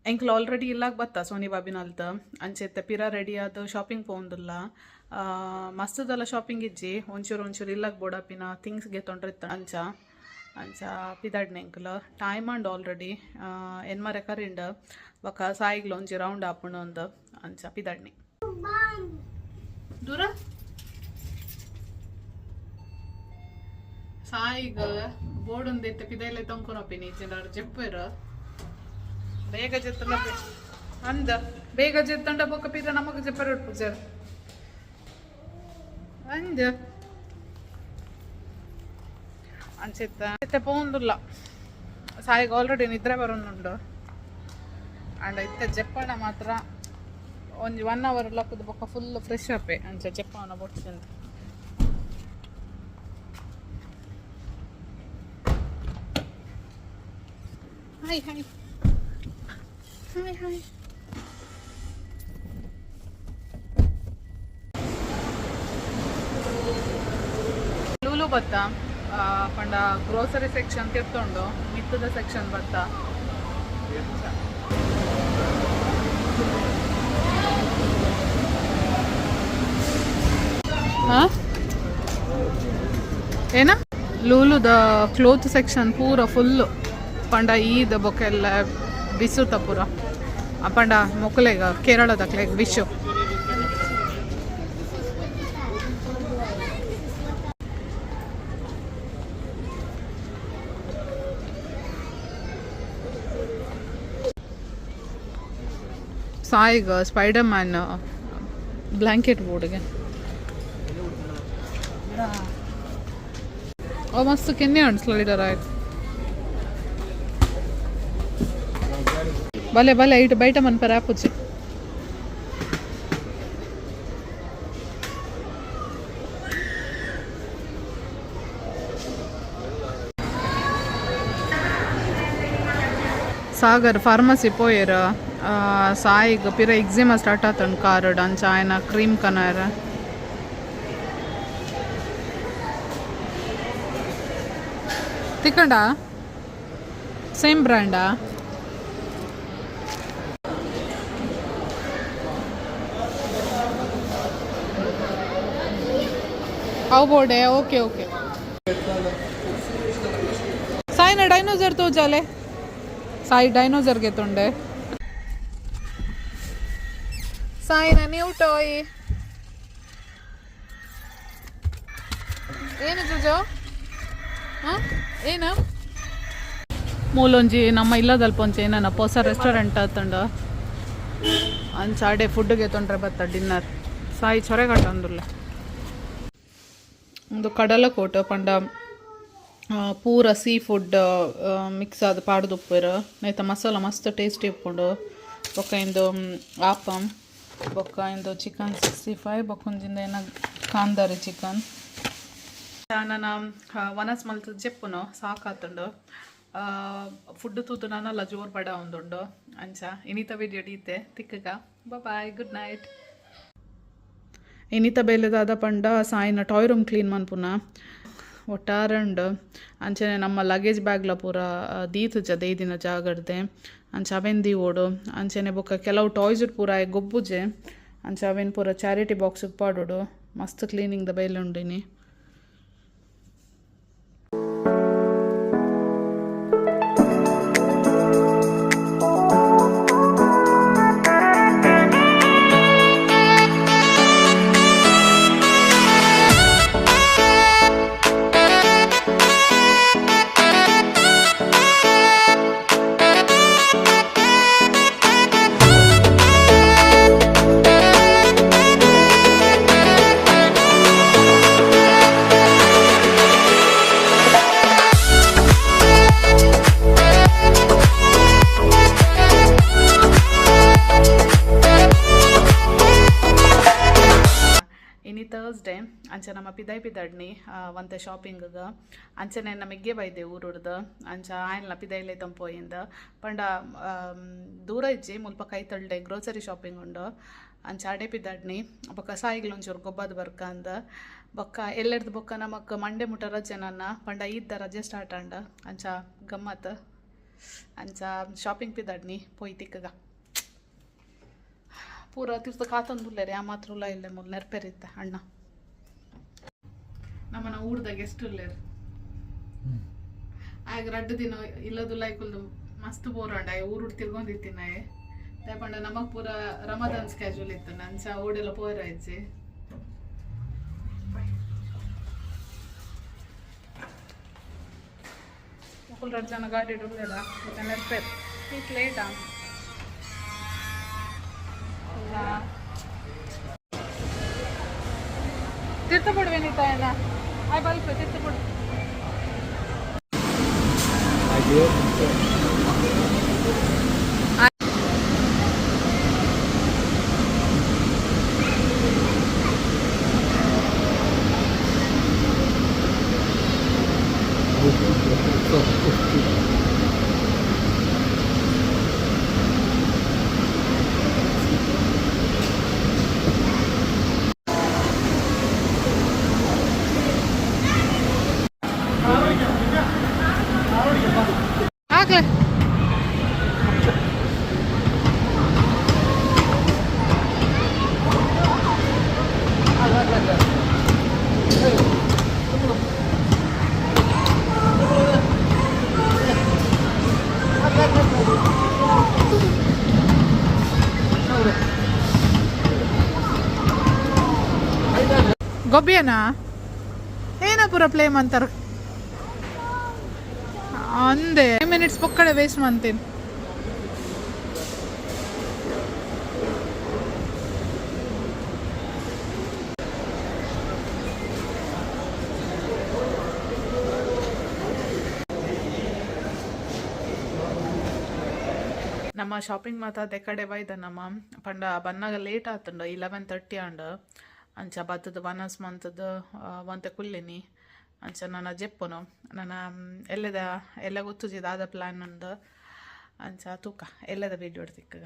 ಎಂಕ್ಲ already ಇಲ್ಲಾಗ ಬತ್ತ Sony ಬಾಬಿನಲ್ತ. ಅಂಚೆತ್ತ ಪಿರ ready ಆದ್ ಶಾಪಿಂಗ್ ಪೋಂದುಲ್ಲ. ಮಸ್ತದಲ್ಲ ಶಾಪಿಂಗ್ ಇಜ್ಜಿ, ಒಂಚೂರು ಒಂಚೂರು ಇಲ್ಲಾಗ ಬೋಡಾಪಿನ ಥಿಂಗ್ಸ್ ಗೆತೊಂಡ್ರಿತ್ತ. ಅಂಚ ಅಂಚ ಪಿದಾಡ್ನೆ ಎಂಕ್ಲ ಟೈಮ್ ಅಂಡ್ ಆಲ್ರೆಡಿ ಎನ್ಮರೆ ಕರಿಂಡ ಬೊಕ ಸಾಯಿಗ್ಲ ಒಂಜಿ ರೌಂಡ್ ಆಪುಂಡು ಅಂದ್ ಅಂಚ ಪಿದಾಡ್ನೆ. ದೂರ ಸಾಯಿಗ್ ಬೋರ್ಡ್ ಪಿದೈಲೆ ತೊಂಕೊನಪಿನಿ ಇಜ್ಜಿಂಡ ಜೆಪ್ಪೆರ್. ಬೇಗ ಜೆತ್ತಂಡ ಅಂದ ಬೇಗ ಜೆತ್ತಂಡ ಬೊಕ್ಕ ಪಿರ ನಮಕ್ ಜೆಪ್ಪರೆ ಉಪ್ಪುಜೆರ್ ಅಂದ ಅಂಚಿತ್ತ ಇತ್ತೆ ಪೋಂದುಲ್ಲ. ಸಾಯಿಗ್ ಆಲ್ರೆಡಿ ನಿದ್ರೆ ಬರೋನುಂಡು. ಅಂಡ ಇತ್ತೆ ಜೆಪ್ಪಣ ಮಾತ್ರ ಒಂಜಿ 1 ಅವರ್ ಲಕ್ಕದ ಬೊಕ್ಕ ಫುಲ್ ಫ್ರೆಶ್ ಅಪ್ಪೆ. ಅಂಚ ಜೆಪ್ಪವನ ಬೊಡ್ಚಿಂದು. Hi hi hi hi. Lulu ಬತ್ತ ಪಂಡ ಗ್ರೋಸರಿ ಸೆಕ್ಷನ್ ತಿರ್ತುಂಡು, ಮಿತ್ತದ ಸೆಕ್ಷನ್ ಬತ್ತ. ಏನ ಲೂಲುದ ಕ್ಲೋತ್ ಸೆಕ್ಷನ್ ಪೂರ ಫುಲ್ಲು. ಪಂಡ ಈದ ಬೊಕೆಲ್ಲ ಬಿಸುತ ಪೂರ ಪಂಡ ಮೊಕಲೆಗ ಕೇರಳದಕ್ಲೆಗ್ ವಿಶು. ಸಾಯಿಗ್ ಸ್ಪೈಡರ್ ಮ್ಯಾನ್ ಬ್ಲಾಂಕೆಟ್ ಬೋರ್ಡ್ಗೆ ಓ ಮಸ್ತ್ ಕೆನ್ನೆ ಉಂಡು ಸ್ಲೈಡರ್ ಆಯ್ತು. ಬಲೆ ಬಲೆ ಇಟ್ಟು ಬೈಟ ಮನ್ಪರೆ ಆಪುಜಿ. ಸಾಗರ್ ಫಾರ್ಮಸಿ ಪೋಯೆರ್. ಸಾಯಿಗ್ ಪಿರ ಎಕ್ಸಿಮಾ ಸ್ಟಾರ್ಟ್ ಆತಂಡ್ ಕಾರುಡ್. ಅಂಚ ಆಯನ ಕ್ರೀಮ್ ಕನರ. ತಿಕ್ಕಂಡ ಸೇಮ್ ಬ್ರ್ಯಾಂಡಾ? ಅವು ಬೋರ್ಡೆ. Okay okay. ಸಾಯಿನ ಡೈನೋಸರ್ ತೋಜಾಲೆ. ಸಾಯಿ ಡೈನೋಸರ್ ಗೆತೊಂಡೆ. ಸಾಯಿನ ನ್ಯೂ ಟಾಯ್ ಏನು ಜುಜೋ? ಹಾಂ, ಏನು ಮೂಲೊಂಜಿ ನಮ್ಮ ಇಲ್ಲದಲ್ಪ ಒಂಜಿ ಏನನ ಪೊಸ ರೆಸ್ಟೋರೆಂಟ್ ಆತಂಡ. ಅಂಚ ಅಡೆ ಫುಡ್ಗೆ ತೊಂಡ್ರೆ ಬತ್ತ ಡಿನ್ನರ್. ಸಾಯಿ ಚೊರೆಗಟ್ಟ ಅಂದುಲ್ಲ. ಒಂದು ಕಡಲಕೋಟ ಪಂಡ ಪೂರ ಸೀ ಫುಡ್ ಮಿಕ್ಸ್ ಆದ್ ಪಾಡ್ದು ಉಪ್ಪುವೆರ್. ನೆತ್ತ ಮಸಾಲ ಮಸ್ತ್ ಟೇಸ್ಟಿ ಉಪ್ಪುಂಡು. ಬೊಕ್ಕ ಇಂದು ಆಪಂ, ಬೊಕ್ಕ ಇಂದು ಚಿಕನ್ 65, ಬೊಕ್ಕ ಒಂಜಿಂದ ಏನ ಕಾಂದಾರಿ ಚಿಕನ್. ನನ ವನಸ್ ಮಲ್ತ್ ಜೆಪ್ಪುನು, ಸಾಕಾತುಂಡು. ಫುಡ್ ತೂತು ನನಲ ಜೋರು ಬಡ ಉಂದುಂಡು. ಅಂಚ ಇನಿತ ವಿಡಿಯೋ ಡೀತೆ ತಿಕ್ಕಗ. Bye, good night. ಇನಿತ ಬೇಲೆದಾದ ಪಂಡ ಸಾಯಿನ ಟಾಯ್ ರೂಮ್ ಕ್ಲೀನ್ ಮನ್ಪುನ ಒಟ್ಟಾರೆ ಉಂಡು. ಅಂಚನೆ ನಮ್ಮ ಲಗೇಜ್ ಬ್ಯಾಗ್ಲ ಪೂರ ದೀತುಜ ದೈದಿನ ಜಾಗಡ್ದೆ. ಅಂಚ ಅವೆನ್ ದೀವೊಡು. ಅಂಚನೆ ಬೊಕ್ಕ ಕೆಲವು ಟಾಯ್ಸ್ ಪೂರ ಗೊಬ್ಬುಜೆ. ಅಂಚ ಅವೆನ್ ಪೂರ ಚಾರಿಟಿ ಬಾಕ್ಸ್ ಪಾಡೊಡು. ಮಸ್ತ್ ಕ್ಲೀನಿಂಗ್ ದ ಬೇಲೆ ಉಂಡು ಇನಿ. ಇನಿ ಥರ್ಸ್ಡೇ. ಅಂಚ ನಮ್ಮ ಪಿದಾಯ್ ಪಿದಾಡ್ನಿ ಒಂತೆ ಶಾಪಿಂಗ್. ಅಂಚನೆ ನಮಗೆ ಬೈದೆ ಊರುಡ್ದು. ಅಂಚ ಆಯನ್ಲ ಪಿದಾಯ್ಲೆ ತಂಪೋಯಿಂದ್ ಪಂಡ ದೂರ ಇಜ್ಜಿ, ಮುಲ್ಪ ಕೈತಲ್ಡೆ ಗ್ರೋಸರಿ ಶಾಪಿಂಗ್ ಉಂಡು. ಅಂಚ ಅಡೆ ಪಿದಾಡ್ನಿ. ಬೊಕ್ಕ ಸಾಯಿಗ್ಲ ಒಂಚೂರು ಗೊಬ್ಬದ ಬರ್ಕಂದ್. ಬೊಕ್ಕ ಎಲ್ಲೆರ್ದು ಬೊಕ್ಕ ನಮಕ್ ಮಂಡೆ ಮುಟ ರಜೆ ನನ್ನ. ಪಂಡ ಈದ್ದ ರಜೆ ಸ್ಟಾರ್ಟ್ ಆಂಡ. ಅಂಚ ಗಮ್ಮತ್. ಅಂಚ ಶಾಪಿಂಗ್ ಪಿದಾಡ್ನಿ ಪೋಯಿ ತಿಕ್ಕಗ ಪೂರ ತಿರ್ತ ಕಾತೊಂದುಲ್ಲೆರ್ ಯಾ ಮಾತ್ರ ಉಲ್ಲ ಇಲ್ಲ ಮೂಲು ನೆರ್ಪೆರಿತ್ತ ಅಣ್ಣ ನಮ್ಮನ ಊರ್ದ ಗೆಸ್ಟ್ ಉಲ್ಲೆರ್ ಆಗ ರಡ್ಡು ದಿನ ಇಲ್ಲದುಲ್ಲ ಐಕುಲ್ದು ಮಸ್ತ್ ಬೋರ್ ಅಂಡ ಆಯೆ ಊರು ತಿರ್ಗೊಂದಿತ್ತಿನ ಆಯೆ ದಾಯೆ ನಮಗ್ ಪೂರ ರಮದಾನ್ ಸ್ಕೆಡ್ಯೂಲ್ ಇತ್ತು ಅಂಚ ಓಡೆಲ್ಲ ಪೋರ ಇಜ್ಜಿ. ಮುಕುಲ್ ರಡ್ಡು ಜನ ಗಾಡಿ ಉಲ್ಲೆರ ನೆರ್ಪೆರ್ ಈತ್ ಲೇಟಾ. ತಿರ್ತ ಪಡುವೆ ನೀತಾಯನ ಆಯ್ ಬಲ್ಪ ತಿರ್ತ ಪಡು. ಆಗ್ಲೇ ಗೊಬ್ಬಿಯನಾ ಏನ ಪೂರ ಪ್ಲೇ ಮಂತಾರ ಅಂದೆ 5 ಮಿನಿಟ್ಸ್ ಪೊಕ್ಕಡೆ ವೇಸ್ಟ್ ಮಾಡ್ತೀನಿ. ನಮ್ಮ ಶಾಪಿಂಗ್ ಮಾತ ಕಡೆ ಬೈದ ನಮ್ಮ ಪಂಡ ಬನ್ನಾಗ ಲೇಟ್ ಆತುಂಡು 11:30 ಆಂಡ್. ಅಂಚ ಬತ್ತದ ವನಸ್ ಮಂತದ ಒಂತೆ ಕುಲ್ಲಿನಿ. ಅಂಚ ನನ್ನ ಜೆಪ್ಪುನು ನನ್ನ ಎಲ್ಲದ ಎಲ್ಲ ಗೊತ್ತುಜಿ ದಾದ ಪ್ಲ್ಯಾನ್ ಉಂಡು. ಅಂಚ ತೂಕ ಎಲ್ಲದ ವೀಡಿಯೋ ತಿಕ್ಕಗ.